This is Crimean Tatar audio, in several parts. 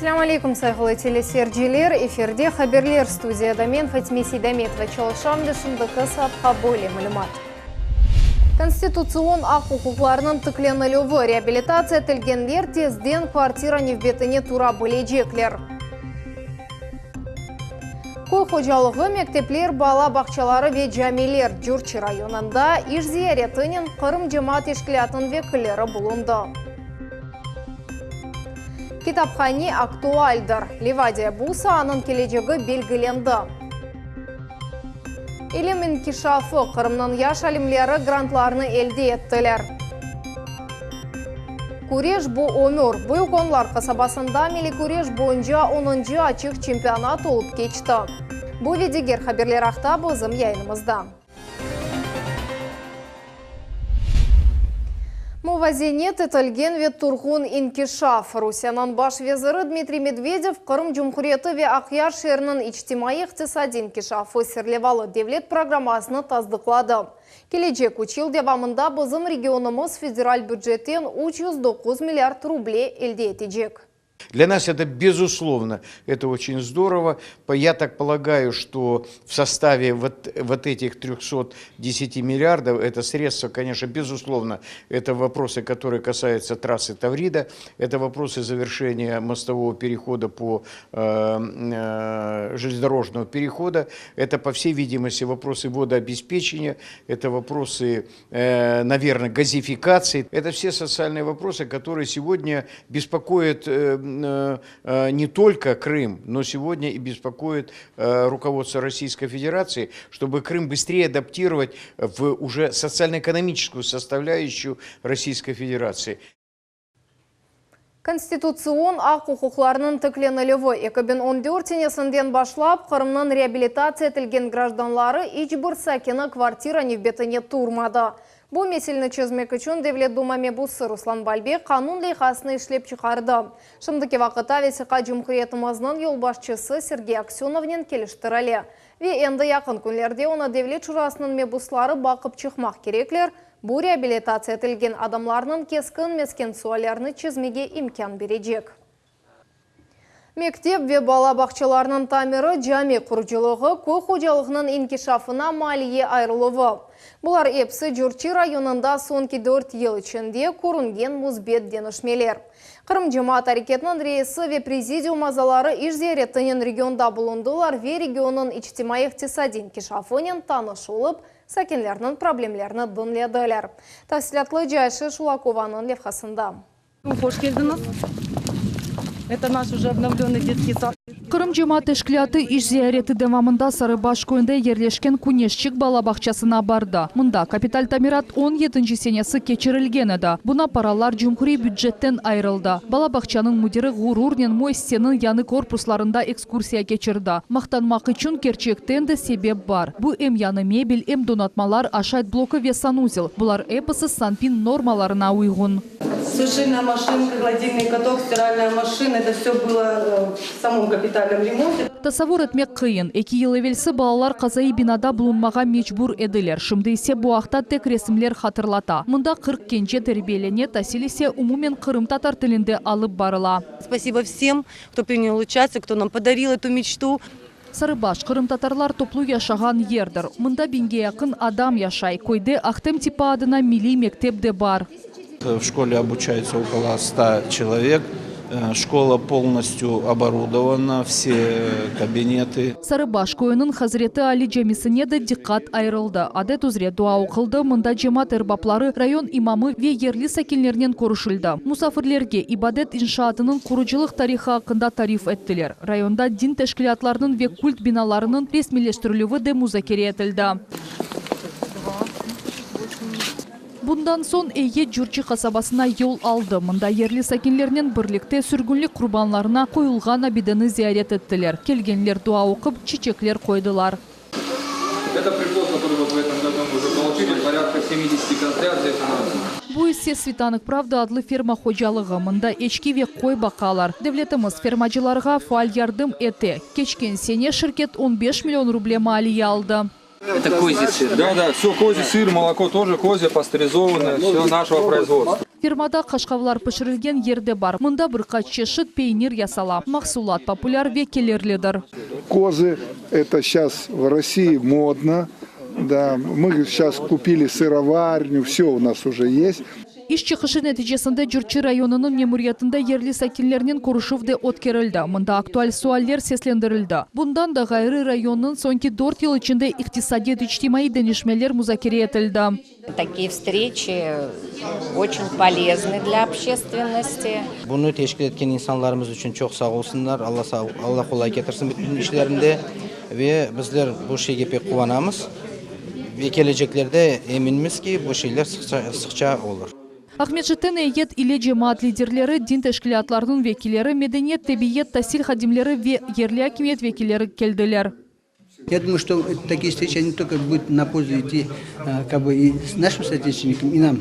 Selâm aleyküm, sayğılı teleseyirciler! Efirde Haberler studiyada men, Fatime Seydametova, çalışam ve şimdiki saatqa böyle malümat. Konstitutsion aq-uquqlarınıñ tiklenilüvi, reabilitatsiya etilgenler tezden kvartira nevbetine tura bilecekler. Köy hocalığı, mektepler, bala bağçaları ve camiler, Cürçi rayonında iş ziyaretinen Qırım cemaat teşkilâtınıñ vekilleri bulundı. Kitaphane aktualdir. Livadiya bu saanıñ kelecegi belgilendi. İlim inkişafı, Qırımnıñ yaş alimleri grantlarnı elde ettiler. Küreş bu ömür. Büyük Onlar qasabasında milliy küreş boyunca onuncı açıq çempionat olıp keçti. Bu ve diger haberler aqta bizim yayınımızda. Muvazenet etilgen ve turğun inkişaf. Rusiyeniñ baş veziri Dmitriy Medvedev Qırım Cumhuriyeti ve Aqyar şeeriniñ içtimaiy-iqtisadiy inkişafı serlevalı devlet programmasını tasdıqladı. Kelecek üç yıl devamında bizim regionımız federal bücetten 309 milliard ruble elde etecek. Для нас это, безусловно, это очень здорово. Я так полагаю, что в составе вот, вот этих 310 миллиардов, это средства, конечно, безусловно, это вопросы, которые касаются трассы Таврида, это вопросы завершения мостового перехода по э, э, железнодорожного перехода, это, по всей видимости, вопросы водообеспечения, это вопросы, э, наверное, газификации. Это все социальные вопросы, которые сегодня беспокоят э, э, не только Крым, но сегодня и беспокоят руководство Российской Федерации, чтобы Крым быстрее адаптировать в уже социально-экономическую составляющую Российской Федерации. Konstitutsion aq-uquqlarınıñ tiklenilüvi 2014 senesinden başlap Qırımnıñ reabilitatsiya etilgen grajdanları iç bir sakini kvartira nevbetine turmadı. Bu meseleni çezmek içün Devlet Duma mebusı Ruslan Balbek qanun leyhasını işlep çıqardı. Şimdiki vaqıtta vesiqa cumhuriyetimizniñ yolbaşçısı Sergey Aksönovnen keliştirile ve endi yaqın künlerde onı Devlet Şurasınıñ mebusları baqıp çıqmaq kerekler, Bu reabilitatsiya etilgen adamlarnıñ keskin mesken suallerini çezmege imkân berecek. Mektep ve bala bağçalarınıñ tamiri, cami qurucılığı, köy hocalığınıñ inkişafına maliye ayırıluvı, bular episi Cürçi rayonında soñki dört yıl içinde körüngen müsbet deñişmeler. Qırım cemaat areketiniñ reisi ve prezidium azaları iş ziyaretinen regionda bulundılar ve regionnıñ içtimaiy-iqtisadiy inkişafınen tanış olıp, Sakinlerniñ problemlerini diñlediler. Tafsilâtlıca Ayşe Şulakovanıñ levhasında. Hoş keldiñiz! Это наш уже обновленный детский сад. Qırım cemaat teşkilâtı iş ziyareti devamında Sarıbaş köyünde yerleşken Küneşçik bala bağçasına bardı. Mında kapital tamirat on yedinci senesi keçirilgen edi. Buna paralar cumhuriy bücetten ayırıldı. Bala bağçanıñ müdiri ğururnen müessiseniñ yañı korpuslarında ekskursiya keçirdi. Maqtanmaq içün kerçekten de sebep bar. Bu em yañı mebel, em donatmalar, aşayt bloku ve sanuzel, bular episi SanPin normalarına uyğun. Suşilnaya maşinka, gladilnıy katok, stiralnaya maşina, eto vse bylo v samom kapitalnom remonte. Tasavvur etmek qıyın, eki yıl evelsi balalar qazaiy binada bulunmağa mecbur ediler, şimdi ise bu aqta tek resimler hatırlata. Mında 40 kence terbiyelene, tasil ise umumen qırımtatar tilinde alıp barıla. Spasibo vsem, Кто принял участие, кто нам подарил эту мечту. Sarıbaş, qırımtatarlar toplu yaşağan yerdir. Mında biñge yaqın adam yaşay. Köyde Ahtem Tipa adına milliy mektep de bar. V şkole obuçayutsa okolo sta çelovek. Şkola polnostyu oborudovana, vse kabinety. Sarıbaş köyüniñ Hazreti Ali camisine de diqqat ayırıldı. Adet üzre dua oquldı, mında cemaat erbapları, rayon imamı ve yerli sakinlernen körüşildi. Musafirlerge ibadet inşaatınıñ qurucılıq tarihı aqqında tarif ettiler. Rayonda din teşkilâtlarınıñ ve kult binalarınıñ resmiyleştirilüvi de muzakere etildi. Bundan soñ eyyet Cürçi qasabasına yol aldı. Mında yerli sakinlernen birlikte sürgünlik qurbanlarına qoyulğan abideni ziyaret ettiler. Kelgenler dua oqup, çiçekler qoydılar. Bu ise Svitanok pravdı adlı ferma hocalığı. Mında eçki ve qoy baqalar. Devletimiz fermacılarğa faal yardım ete. Keçken sene şirket on beş million ruble maliye aldı. Это козий сыр. Да, да, все козий сыр, молоко тоже козье, пастеризованное, все нашего производства. Fermada qaşqavlar pişirilgen yer de bar. Mında bir qaç çeşit peynir yasala. Mahsulat populâr ve kelirlidir. Козы, это сейчас в России модно. Да, мы сейчас купили сыроварню, все у нас уже есть. İş çıqışı neticesinde Curçı rayonınıñ memuriyetinde yerli sakinlernen körüşüv de ötkerildi. Mında aktual sualler seslendirildi. Bundan da ğayrı, rayonnıñ soñki dört yıl içinde iqtisadiyat-içtimaiy deñişmeler muzakere etildi. Такие встречи очень полезны для общественности. Bunı teşkil etken insanlarımız içün çoq sağ olsunlar, Alla sağ, Alla qolay ketirsin bütün işlerinde ve bizler bu şeyge pek quvanamız ve keleceklerde eminmiz ki, bu şeyler sıqça, sıqça olur. Aqmescitten eyyet ile cemaat liderleri, din teşkilâtlarınıñ vekilleri, medeniyet, tebiyet, tasil hadimleri ve yerli akimiyet vekilleri keldiler. Я думаю, что такие встречи, они только будут на пользу идти как бы и нашим соотечественникам, и нам.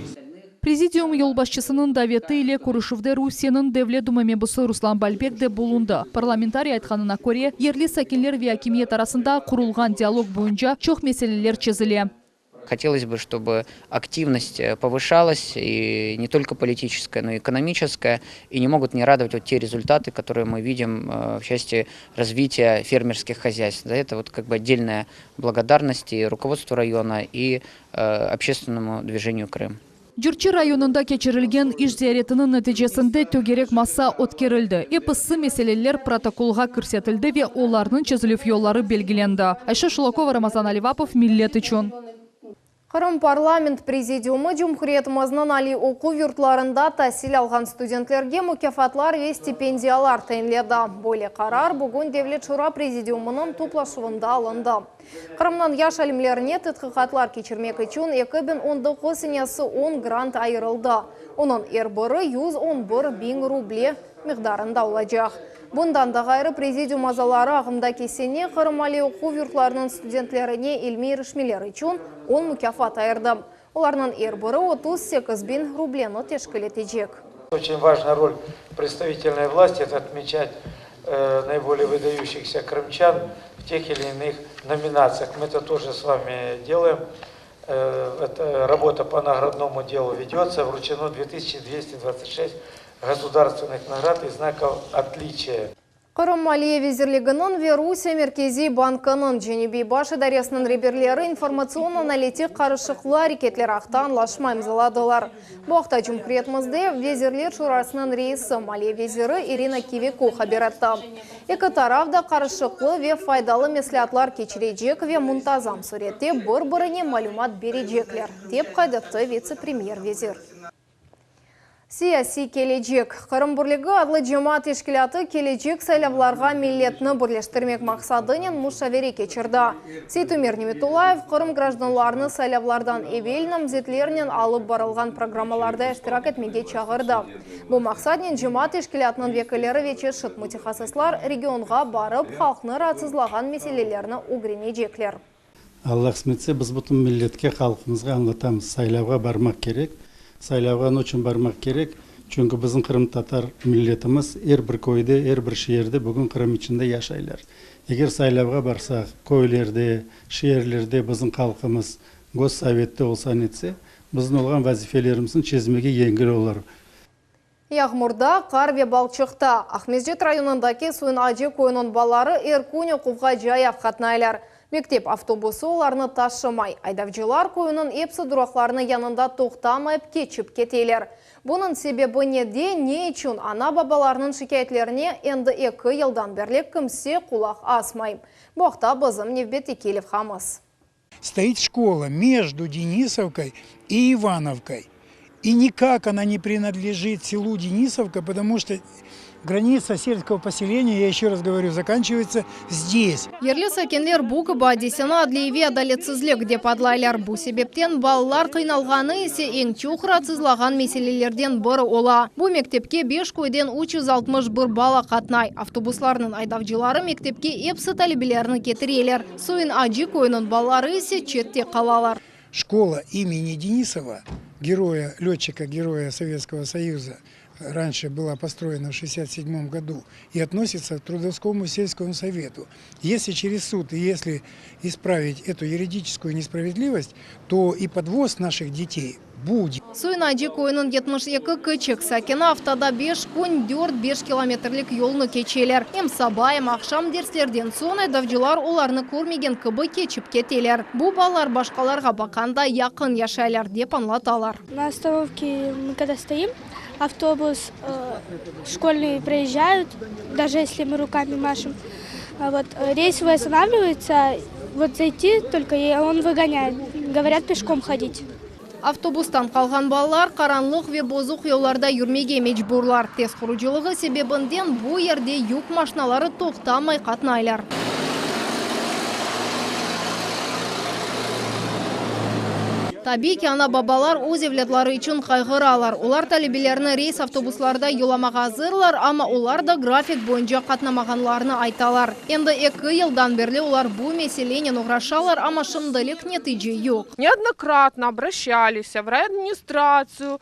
Prezidium yolbaşçısınıñ daveti ile körüşüvde Rusiyeniñ Devlet Duma mebusı Ruslan Balbek de bulundı. Parlamentariy aytqanına köre, yerli sakinler ve akimiyet arasında qurulğan dialog boyunca çoq meseleler çezile. Хотелось бы, чтобы активность э, повышалась, и не только политическая, но и экономическая, и не могут не радовать вот те результаты, которые мы видим э, в части развития фермерских хозяйств. За это вот как бы отдельная благодарность и руководству района, и э, общественному движению «Крым». Curçı rayonında keçirilgen iş ziyaretiniñ neticesinde tögerek masa ötkerildi. Episi meseleler protokolğa kirsetildi ve olarnıñ çezilüv yolları belgilendi. Ayşe Şulakova, Ramazan Alivapov, Millet içün. Qırım parlament prezidiumı Cumhuriyetimizniñ aliy oquv yurtlarında tasil alğan studentlerge mukâfatlar ve stipendiyalar tayinledi. Böyle qarar bugün Devlet Şura Prezidiumınıñ toplaşuvında alındı. Qırımnıñ yaş alimlerine tedqiqatlar keçirmek içün 2019 senesi 10 grant ayırıldı. Onıñ er biri 111 biñ ruble miqdarında olacaq. Bundan da ğayrı prezidium azaları ağımdaki sene Qırım aliy oquv yurtlarınıñ studentlerine ilmiy irişmeler içün 10 mukâfat ayırdı. Olarnıñ er biri 38 biñ rubleni teşkil etecek. Очень важная роль представительной власти – это отмечать э, наиболее выдающихся крымчан в тех или иных номинациях. Мы это тоже с вами делаем. Э, это работа по наградному делу ведется. Вручено 2226 государственных наград и знаков отличия. Qırım Maliye Vezirliginiñ ve Rusiye Merkeziy Bankınıñ Cenübiy Baş idaresiniñ reberleri informatsion-analitik qarışıqlı areketler aqta añlaşma imzaladılar. Bu aqta Cumhuriyetimizde Vezirler Şurasınıñ reisi, Maliye veziri İrina Kiviko haber etti. Eki taraf da qarışıqlı ve faydalı mesleatlar keçirecek ve muntazam sürette bir-birine malümat berecekler, dep qayd etti vitse-premyer vezir. Siyasiy kelecek. Qırım Birligi adlı cemaat teşkilâtı kelecek saylavlarğa milletni birleştirmek maqsadınen muşavere keçirdi. Seytumer Nimetullayev Qırım grajdanlarını saylavlardan evel namzetlernen alıp barılğan programmalarda iştirak etmege çağırdı. Bu maqsadnen cemaat teşkilâtınıñ vekilleri ve çeşit mütehassıslar regionğa barıp halqnı raatsızlağan meselelerni ögrenecekler. Alla qısmet etse, biz bütün milletke, halqımızğa añlatamız, saylavğa barmaq kerek. Saylavğa ne içün barmaq kerek? Çünki bizim qırımtatar milletimiz er bir köyde, er bir şeerde bugün Qırım içinde yaşaylar. Eger saylavğa barsaq, köylerde, şeerlerde bizim halqımız gossovette olsa netse, bizim olğan vazifelerimizni çezmege yengil olur. Yağmurda, qar ve balçıqta. Aqmescit rayonındaki Suyun Acı köyüniñ balaları er kün oquvğa cayav qatnaylar. Mektep avtobusı olarnı taşımay. Aydavcılar köyüniñ epsi duraqlarınıñ yanında toqtamayıp keçip keteler. Bunıñ sebebi nede, ne içün ana-babalarnıñ şikâyetlerine endi eki yıldan berli kimse qulaq asmay? Bu aqta bizim nevbetteki levhamız. Стоит школа между Денисовкой и Ивановкой. И никак она не принадлежит селу Денисовка, потому что граница сельского поселения, я еще раз говорю, заканчивается здесь. Yerli sakinler bu kibi adiseni adliyeviy adaletsizlik dep adlaylar. Bu sebepten balalar qıynalğanı ise eñ çoq raatsızlağan meselelerden biri ola. Bu mektepke beş köyden 361 bala qatnay. Avtobuslarnıñ aydavcıları mektepke epsi talebelerni ketireler. Suyun Acı köyüniñ balaları ise çette qalalar. Школа имени Денисова, героя, летчика, героя Советского Союза, раньше была построена в 1967 году и относится к Трудовскому сельскому совету. Если через суд и если исправить эту юридическую несправедливость, то и подвоз наших детей будет. Suyun-Acı köyüniñ 72 kiçik sakini aftada beş kün dört-beş kilometrlik yolnı keçeler. Em saba, em aqşam derslerden soñ aydavcılar olarnı körmegen kibi keçip keteler. Bu balalar başqalarğa baqqanda yaqın yaşaylar, dep añlatalar. На остановке мы когда стоим, автобус школьный проезжают, даже если мы руками машем. Вот рейсовый останавливается, вот зайти только, и он выгоняет. Говорят, пешком ходить. Avtobustan qalğan balalar qaranlıq ve bozuq yollarda yürmege mecburlar. TES qurucılığı sebebinden bu yerde yük maşinaları toqtamay qatnaylar. Tabiiy ki, ana-babalar öz evlâtları içün qayğıralar. Olar talebelerini reys avtobuslarda yollamağa azırlar, amma olar da grafik boyunca qatnamağanlarını aytalar. Endi eki yıldan berli olar bu meselenen oğraşalar, amma şimdilik netice yoq. Neodnokratno obraşçalis v rayadministratsiyu,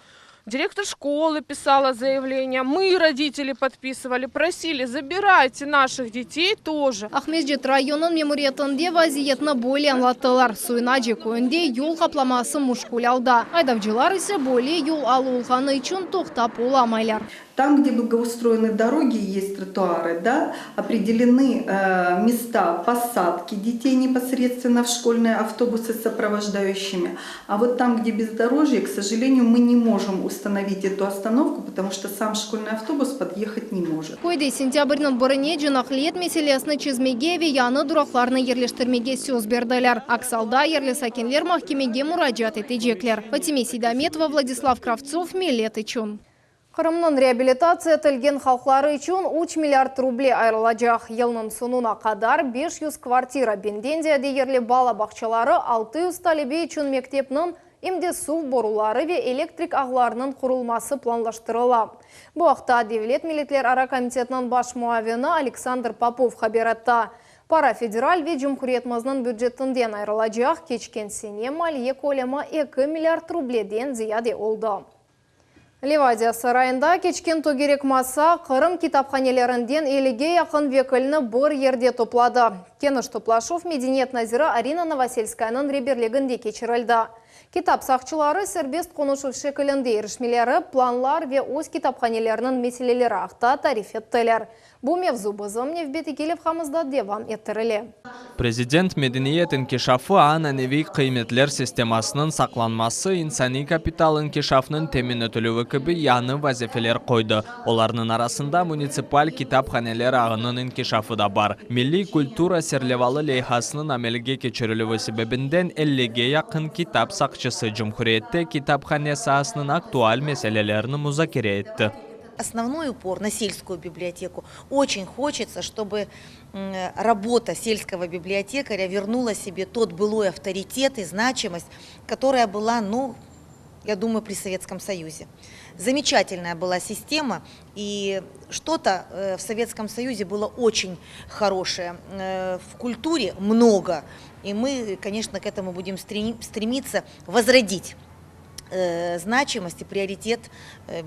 direktor şkolı pisala zayavleniye, mı, roditeli, podpisivali, prosili, zabirayte naşih detey toje. Aqmescit rayonınıñ memuriyetinde vaziyetni böyle añlattılar, Suyun-Acı köyünde yol qaplaması muşkül alda, aydavcılar ise böyle yol alı olğanı içün toqtap olamaylar. Там, где благоустроены дороги, есть тротуары, да, определены места посадки детей непосредственно в школьные автобусы с сопровождающими. А вот там, где бездорожье, к сожалению, мы не можем установить эту остановку, потому что сам школьный автобус подъехать не может. Köyde sentâbrniñ birinece naqliyet meselesini çezmege ve yañı duraqlarnı yerleştirmege söz berdiler. Aks alda yerli sakinler mahkemege muracaat etecekler. Fatime Seydametova, Vladislav Kravtsov, Millet içün. Qırımnıñ reabilitatsiya etilgen halqları içün üç milliard ruble ayırılacaq. Yılnıñ soñuna qadar 500 kvartira, biñden ziyade yerli bala bağçaları, 600 talebe içün mektepniñ, em de suv boruları ve elektrik ağlarınıñ qurulması planlaştırıla. Bu aqta Devlet milletlerara komitetiniñ baş muavini Aleksandr Popov haber etti. Para federal ve cumhuriyetimizniñ bücetinden ayırılacaq, keçken sene maliye kölemi eki milliard rubleden ziyade oldı. Livadiya sarayında keçken tögerek masa Qırım kitaphanelerinden ellige yaqın vekilni bir yerde topladı. Keniş toplaşuv medeniyet naziri Arina Novoselskayanıñ reberliginde keçirildi. Kitap saqçıları serbest qonuşuv şekilinde irişmeleri, planlar ve öz kitaphaneleriniñ meseleleri aqta tarif ettiler. Bu mevzu bizim nevbetteki levhamızda devam ettirile. Prezident medeniyet inkişafı ananeviy qıymetler sistemasınıñ saqlanması, insaniy kapital inkişafnıñ temin etilüvi kibi yañı vazifeler qoydı. Olarnıñ arasında munitsipal kitaphaneler ağınıñ inkişafı da bar. Milliy kultura serlevalı leyhasınıñ amelge keçirilüvi sebebinden ellige yaqın kitap saqçısı cumhuriyette kitaphane saasınıñ aktual meselelerini muzakere etti. Основной упор на сельскую библиотеку. Очень хочется, чтобы работа сельского библиотекаря вернула себе тот былой авторитет и значимость, которая была, ну, я думаю, при Советском Союзе. Замечательная была система, и что-то э, в Советском Союзе было очень хорошее. Э, в культуре много, и мы, конечно, к этому будем стремиться возродить э, значимость и приоритет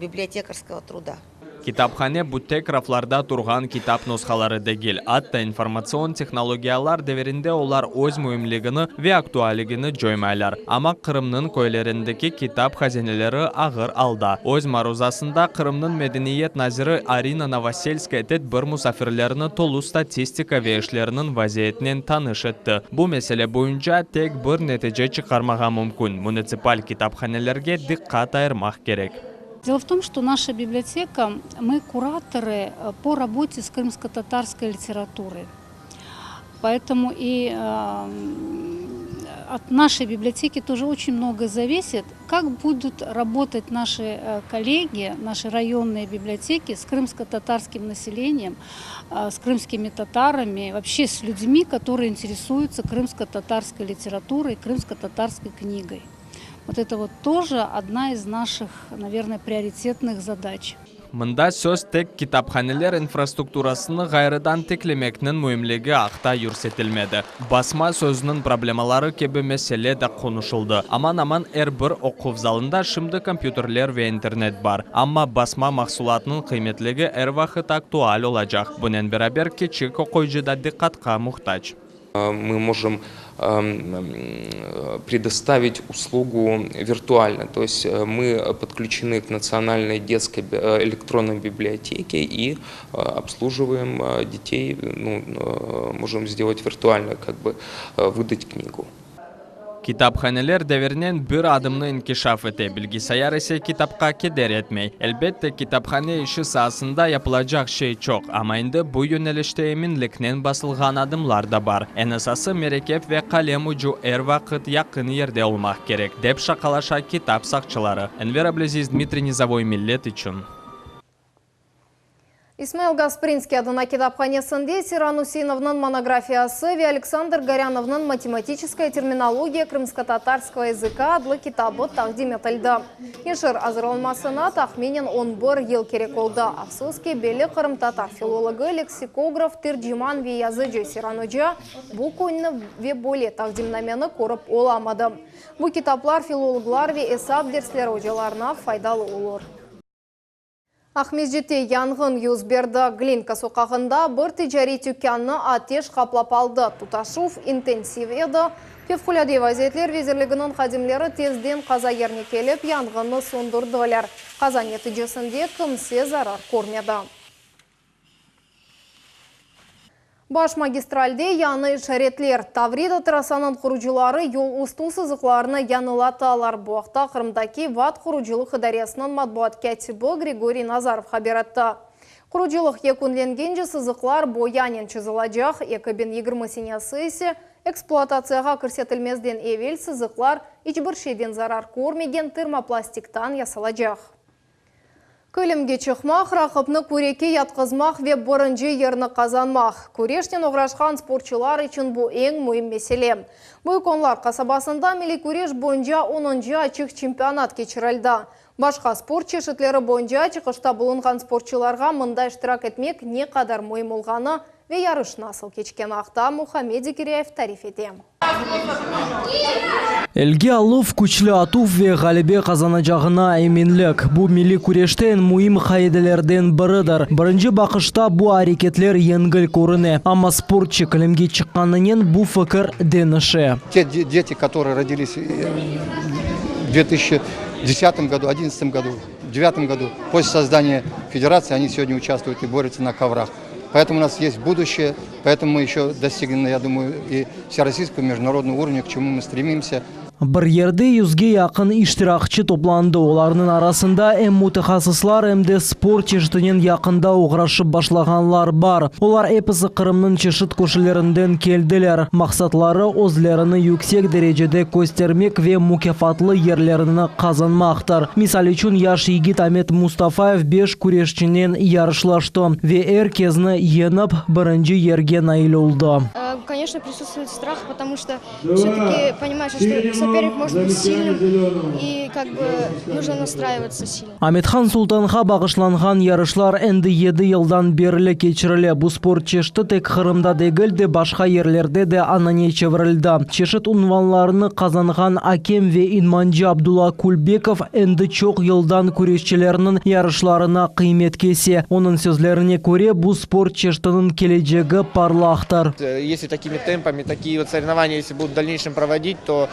библиотекарского труда. Kitaphane bu tek raflarda turğan kitap nushaları degil, atta informatsion tehnologiyalar devirinde olar öz müimligini ve aktualligini coymaylar. Amma Qırımnıñ köylerindeki kitap hazineleri ağır alda. Öz maruzasında Qırımnıñ medeniyet naziri Arina Novoselskaya tedbir musafirlerini tolu statistika ve işlerniñ vaziyetinen tanış etti. Bu mesele boyunca tek bir netice çıqarmağa mümkün, munitsipal kitaphanelerge diqqat ayırmaq kerek. Дело в том, что наша библиотека, мы кураторы э, по работе с крымско-татарской литературой. Поэтому и э, от нашей библиотеки тоже очень много зависит, как будут работать наши э, коллеги, наши районные библиотеки с крымско-татарским населением, с крымскими татарами, вообще с людьми, которые интересуются крымско-татарской литературой, крымско-татарской книгой. Вот это вот тоже одна из наших, наверное, приоритетных задач. Mında söz tek kitaphaneler infrastrukturasını ğayrıdan tiklemekniñ müimligi aqta yürsetilmedi. Basma sözniñ problemaları kibi mesele de qonuşıldı. Aman-aman er bir oquv zalında şimdi kompyuterler ve internet bar. Amma basma mahsulatnıñ qıymetligi er vaqıt aktual olacaq, bunen beraber kiçik oquyıcı da diqqatqa muhtac. Мы можем предоставить услугу виртуально. То есть мы подключены к национальной детской электронной библиотеке и обслуживаем детей, ну, можем сделать виртуально, как бы выдать книгу. Kitaphaneler devirnen bir adımnı inkişaf ete, bilgisayar ise kitapqa keder etmey. Elbette, kitaphane işi saasında yapılacaq şey çoq, amma endi bu yönelişte eminliknen basılğan adımlar da bar. Eñ esası, merekep ve qalem ucu er vaqıt yaqın yerde olmaq kerek, dep şaqalaşa kitap saqçıları. Enver Ablâziz, Dmitriy Nizovoy, Millet içün. İsmail Gasprinskiy adına kitaphanesinde Seyran Useinovnıñ monografiyası ve Aleksandr Gorânovnıñ Matematiçeskaya terminologiya krımskotatarskogo yazıka adlı kitabı taqdim etildi. Neşir azırlanmasına tahminen on bir yıl kerek oldı. Afsus ki, belli qırımtatar filologı, leksikograf, terciman ve yazıcı Seyran oca bu künni ve böyle taqdimnameni körip olamadı. Bu kitaplar filologlar ve esap dersleri ocalarına faydalı olur. Aqmescitte yanğın yüz berdi. Glinka soqağında bir ticariy tükânnı ateş qaplap aldı. Tutaşuv intensiv edi. Fevqulâde vaziyetler vezirliginiñ hadimleri tezden qaza yerine kelip, yanğınnı söndürdiler. Qaza neticesinde kimse zarar körmedi. Baş magistralde yañı işaretler. Tavrida trassanıñ qurucıları yol üstü sızıqlarını yañılatalar. Bu aqta Qırımdaki VAT qurucılıq idaresiniñ matbuat kâtibi Grigoriy Nazarov haber etti. Qurucılıq yekünlengence sızıqlar boyanen çızılacaq, 2020 senesi ise ekspluatatsiyağa kirsetilmezden evel sızıqlar iç bir şeyden zarar körmegen termoplastiktan yasalacaq. Kilimge çıqmaq, raqipni kürekke yatqızmaq ve birinci yerni qazanmaq, küreşnen oğraşqan sportçular içün bu eñ müim mesele. Büyük Onlar qasabasında milliy küreş boyunca onuncı açıq çempionat keçirildi. Başqa sport çeşitleri boyunca çıqışta bulunğan sportçularğa mında iştirak etmek ne qadar müim olğanı ve yarış nasıl keçkeni aqta Muhammed Zekiryayev tarif ete. Elge aluv, küçlü atuv ve ğalebe qazanacağına eminlik, bu milliy küreşte eñ müim qaidelerden biridir. Birinci baqışta bu areketler yengil körüne, amma sportçı kilimge çıqqanınen bu fikir deñişe. Te deti, kotorıye rodilis v dve tısячи desyatом godu, odinnadtsatом godu, devyatом godu, posle sozdaniya federatsii, oni segodnâ uçastvuyut i borütsâ na kovrah. Поэтому у нас есть будущее, поэтому мы еще достигнем, я думаю, и всероссийского, и международного уровня, к чему мы стремимся. Bir yerde yüzge yaqın iştirakçi toplandı, olarnıñ arasında em mütehassıslar, em de sport çeşitinen yaqında oğraşıp başlağanlar bar. Olar episi Qırımnıñ çeşit köşelerinden keldiler. Maqsatları, özlerini yüksek derecede köstermek ve mukâfatlı yerlerini qazanmaqtır. Misal içün, yaş yigit Amet Mustafayev beş küreşçinen yarışlaştı ve er kezni yeñip, birinci yerge nail oldı. Koneçno, prisutstvuet strah, potomu çto vse-taki ponimaeş, çto sopernik mojet bıt silnym i kak bı nujno nastraivatsa silno. Amethan Sultanğa bağışlanğan yarışlar endi yedi yıldan berli keçirile. Bu sport çeşiti tek Qırımda degil de, başqa yerlerde de anane çevirildi. Çeşit unvanlarnı qazanğan akem ve idmancı Abdulla Külbekov endi çoq yıldan küreşçilerniñ yarışlarına qıymet kese. Onıñ sözlerine köre, bu sport çeşitiniñ kelecegi parlaqtır. Esli takimi tempami, takiye vot sorevnovaniya esli budut v dalneyşem provodit, to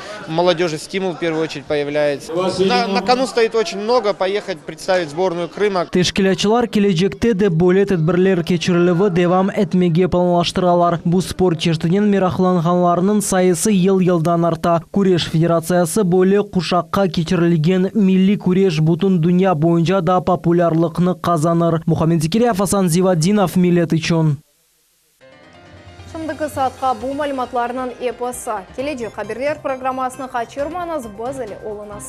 Молодежи стимул в первую очередь появляется. На, на кону стоит очень много, поехать представить сборную Крыма. Teşkilâtçılar kelecekte de böyle tedbirler keçirilüvi devam etmege planlaştıralar. Bu sport çeşitinen meraqlanğanlarnıñ sayısı yıl-yıldan arta. Küreş federatsiyası böyle quşaqqa keçirilgen milliy küreş bütün dünya boyunca da populârlıqnı qazanır. Muhammed Zekiryayev, Asan Zivadinov, Millet içün. Şimdiki saatqa bu malümatlarnıñ episi. Kelecek haberler programmasını qaçırmañız, biz ile oluñız.